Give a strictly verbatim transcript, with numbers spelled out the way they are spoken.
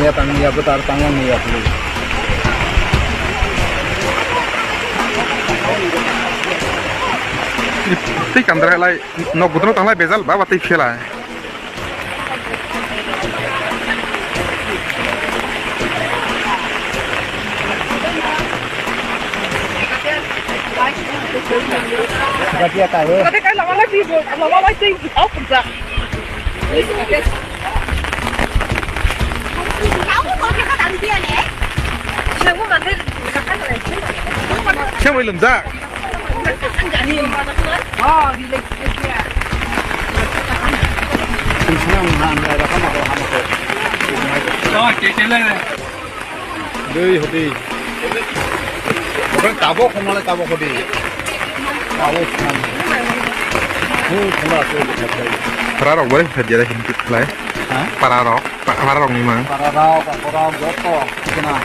Ya tang ya betar tang yang ya pulu. Tei kandra lai nok budro tang lai bejal ba ba tei phela. Siang bai lumjak. Dui hodi. Okan tabok hwnmale tabok hodi. Tabok hwnmale. Hwn hwnmale aswk. Para rok bari khadia da hinti khlai. Ha? Para rok, pa-, para rok ni mang. Para rok, para rok joto. Kena.